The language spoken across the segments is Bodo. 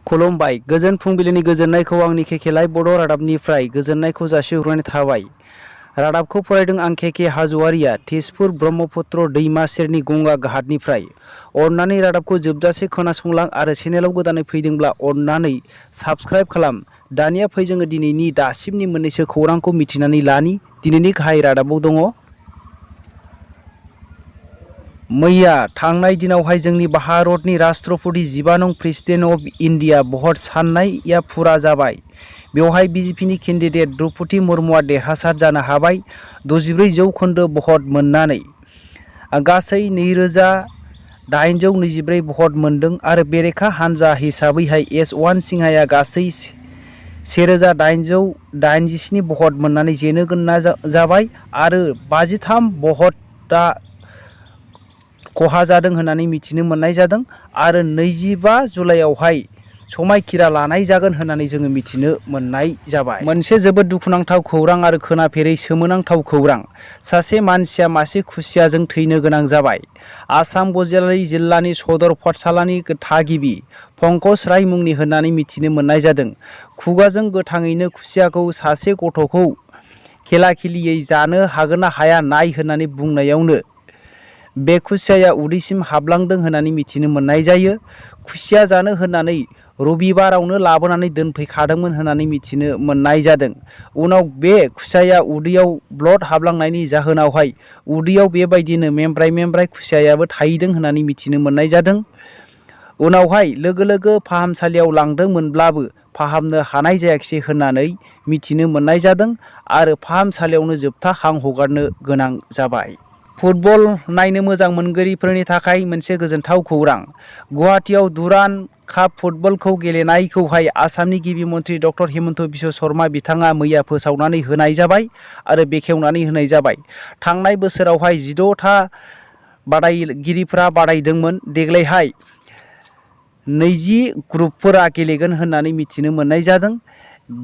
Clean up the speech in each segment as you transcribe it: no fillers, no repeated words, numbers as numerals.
खुलुमबाय गोजोन फुंबिलिनि गोजोननायखौ आंनि केलाइ बड' रादाबनिफ्राय गोजोननायखौ जासिहरनाय थाबाय। रादाबखौ फरायदों आं हाज'वारिया तेजपुर ब्रह्मपुत्र दैमा सेरनि गंगा घाटनिफ्राय। अन्नानै रादाबखौ जोबजासे खोनासंलां आरो चेनेलाव गोदानै फैदोंब्ला अन्नानै साबस्क्राइब खालाम। दानिया फै जोङो दिनैनि दासिमनि मोननैसो खौरांखौ मिथिनानै लानि। दिनैनि गाहाय रादाबाव दङ। मैया थांनाय दिनावहाय जोंनि भारतनि राष्ट्रपति 12 नं प्रेसिडेन्ट अफ इन्डिया भट साननाया फुरा जाबाय। बेवहाय बिजेपिनि केन्डिडेट द्रौपदी मुर्मुआ देरहासार जानो हाबाय 64 जौखोन्दो भट मोननानै। गासै 2824 भट मोनदों आरो बेरेखा हानजा हिसाबैहाय S1 सिंहाया गासै 1887 भट मोननानै जेनो गोनां जाबाय आरो 53 भटआ खहा जादों होननानै मिथिनो मोननाय जादों आरो 25 जुलाइयावहाय समायखिरा लानाय जागोन होननानै जोङो मिथिनो मोननाय जाबाय। मोनसे जोबोद दुखुनांथाव खौरां आरो खोनाफेरै सोमोनांथाव खौरां। सासे मानसिया मासे खुसियाजों थैनो गोनां जाबाय। आसाम ग'जालि जिल्लानि सदर पाठशालानि थागिबि पंकज राय मुंनि होननानै मिथिनो मोननाय जादों। खुगाजों गोथाङैनो खुसियाखौ सासे गथ'खौ खेला खेलियै जानो हागोन ना हाया नाय होननानै बुंनायावनो बे खुसियाया उदैसिम हाबलांदों होननानै मिथिनो मोननाय जायो। खुसिया जानो होननानै रबिबारावनो लाबोनानै दोनफैखादोंमोन होननानै मिथिनो मोननाय जादों। उनाव बे खुसियाया उदैयाव ब्लड हाबलांनायनि जाहोनावहाय उदैयाव बेबायदिनो मेमब्राय खुसियायाबो थाहैदों होननानै मिथिनो मोननाय जादों। उनावहाय लोगो लोगो फाहामसालियाव लांदोंमोनब्लाबो फाहामनो हानाय जायाखिसै होननानै मिथिनो मोननाय जादों आरो फाहामसालियावनो जोबथा हां हगारनो गोनां जाबाय। फुटबल नायनो मोजां मोनगिरिफोरनि थाखाय मोनसे गोजोनथाव खौरां। गुवाहाटीआव दुरान्ड काप फुटबलखौ गेलेनायखौहाय आसामनि गिबि मन्थ्रि डक्टर हिमन्त बिश्व शर्मा बिथाङा मैया फोसावनानै होनाय जाबाय आरो बेखेवनानै होनाय जाबाय। थांनाय बोसोरावहाय 16 था बादायगिरिफोरा बादायदोंमोन। देग्लायहाय 20 ग्रुपफोरा गेलेगोन होननानै मिथिनो मोननाय जादों।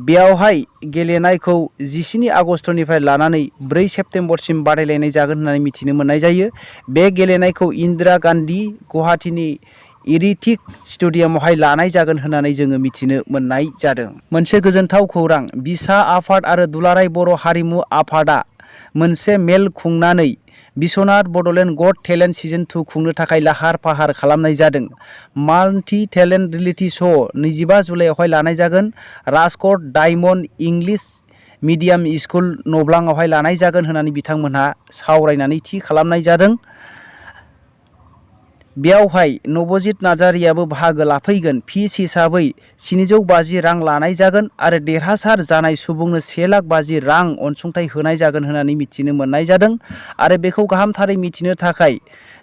बेयावहाय गेलेनायखौ 17 आगस्टनिफ्राय लानानै 4 सेप्तेम्बरसिम बादायलायनाय जागोन होननानै मिथिनो मोननाय जायो। बे गेलेनायखौ इन्दिरा गान्धी गुवाहाटीनि एरिटिक स्टेडियामावहाय लानाय जागोन होननानै जोङो मिथिनो मोननाय जादों। मोनसे गोजोनथाव खौरां। बिसा आफाद आरो दुलाराय बर' हारिमु आफादा मोनसे मेल खुंनानै बिश्वनाथ बड'लेण्ड गट टेलेन्ट सिजन 2 खुंनो थाखाय लाहार फाहार खालामनाय जादों। माल्टि टेलेन्ट रियेलिटि श' 25 जुलाइयावहाय लानाय जागोन। Rajkot diamond English medium school नब्लाङावहाय लानाय जागोन होननानै बिथांमोनहा सावरायनानै थि खालामनाय जादों। बेयावहाय नबजित नार्जारियाबो बाहागो लाफैगोन। फिस हिसाबै 750 रां लानाय जागोन आरो देरहासार जानाय सुबुंनो 1,50,000 रां अनसुंथाइ होनाय जागोन होननानै मिथिनो मोननाय जादों आरो बेखौ गाहामथारै मिथिनो थाखाय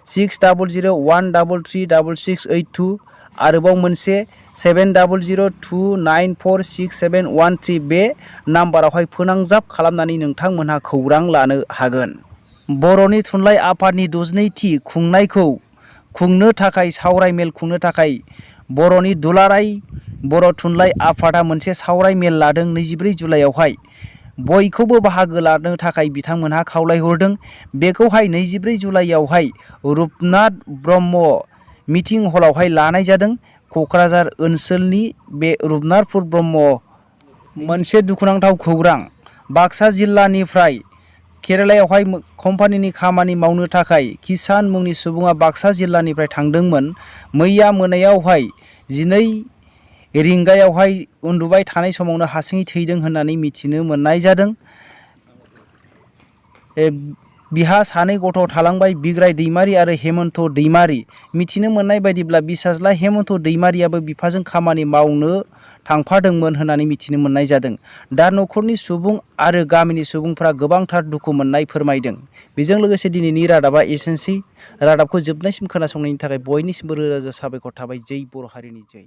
6001336682 आरोबाव मोनसे 7002946713 बे नाम्बारावहाय फोनांजाब खालामनानै नोंथांमोनहा खौरां लानो हागोन। बर'नि थुनलाइ आफादनि 62थि खुंनायखौ खुंनो थाखाय सावराय मेल खुंनो थाखाय बर'नि दुलाराय बर' थुनलाइ आफादा मोनसे सावराय मेल लादों 24 जुलाइयावहाय। बयखौबो बाहागो लानो थाखाय बिथांमोनहा खावलायहरदों। बेखौहाय 24 जुलाइयावहाय रुपनाथ ब्रह्म मिटिं हलावहाय लानाय जादों। क'क्राझार ओनसोलनि बे रुपनाथपुर ब्रह्म। मोनसे दुखुनांथाव खौरां। बाक्सा जिल्लानिफ्राय केरालायावहाय कम्पानिनि खामानि मावनो थाखाय किसान मुंनि सुबुङा बाक्सा जिल्लानिफ्राय थांदोंमोन। मैया मोनायावहाय 12 रिंगायावहाय उन्दुबाय थानाय समावनो हारसिङै थैदों होननानै मिथिनो मोननाय जादों। बिहा 2 गथ' थालांबाय बिग्राय दैमारि आरो हेमन्त दैमारि। मिथिनो मोननाय बायदिब्ला बिसाज्ला हेमन्त दैमारियाबो बिफाजों खामानि मावनो थांफादोंमोन होननानै मिथिनो मोननाय जादों। दा न'खरनि सुबुं आरो गामिनि सुबुंफ्रा गोबांथार दुखु मोननाय फोरमायदों। बेजों लोगोसे दिनैनि रादाबा एसेनोसै। रादाबखौ जोबनायसिम खोनासंनायनि थाखाय बयनिसिमबो रोजा रोजा साबायखर थाबाय। जै बर' हारिनि जै।